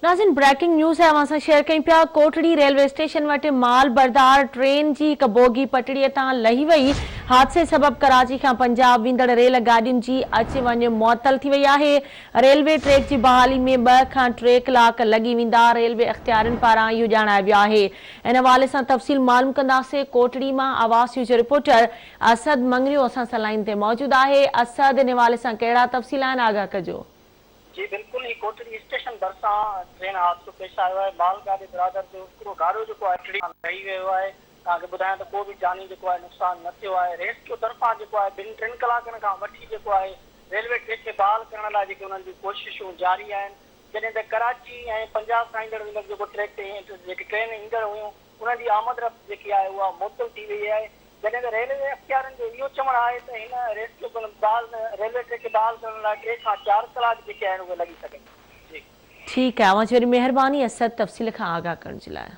ناظرين breaking news اوهان سان شيئر ڪيون پيا ڪوٽڙي ريلوي اسٽيشن وٽ مال بردار ٽرين جي هڪ بوگي پٽڙي تان لهي وئي، حادثي سبب ڪراچي کان پنجاب ويندڙ ريل گاڏين جي اچ وڃ معطل ٿي وئي آهي، ريلوي ٽريڪ جي بحالي ۾ ٻه کان ٽي ڪلاڪ لڳي ويندا، ريلوي اختيارين پاران اهو ڄاڻايو ويو آهي. ان حوالي سان تفصيل معلوم ڪنداسين ڪوٽڙي مان آواز نيوز جو رپورٽر اسد مڱريو اسان سان لائين تي موجود آهي، اسد ان حوالي سان ڪهڙا تفصيل آهن آگاهه ڪجو. جي بلڪل هي ڪوٽڙي اسٽيشن ڀرسان ٽرين حادثو پيش آيو آهي مال گاڏي برادر جو هڪڙو گاڏو جيڪو آهي ٽرين تان لهي ويو آهي توهان کي ٻڌايان ته ڪو به جاني جيڪو آهي نقصان نه ٿيو آهي ريسڪيو طرفان جيڪو آهي ٻن ٽن ڪلاڪن کان وٺي جيڪو آهي ريلوي ٽريڪ کي بحال ڪرڻ لاء جيڪي انهن جون ڪوششون جاري آهن جڏهن ته ڪراچي ۽ پنجاب کان ايندڙ ويندڙ جيڪو ٽريڪ تي جيڪي ٽرين ايندڙ هيون انهن جي آمد رفت جيڪي آهي اها معطل ٿي وئي آهي، جڏهن ته ريلوي اختيارين جو اهو چوڻ آهي ته هن ريسڪيو ڪيل بحال ريلوي ٽريڪ کي بحال ڪرڻ لاء ٽي کان چار ڪلاڪ جيڪي آهن اهي لڳي سگهن ٿا. جي. ٺيڪ آهي اوهان جي وڏي مهرباني اسد تفصيل کان آگاهه ڪرڻ جي لاء.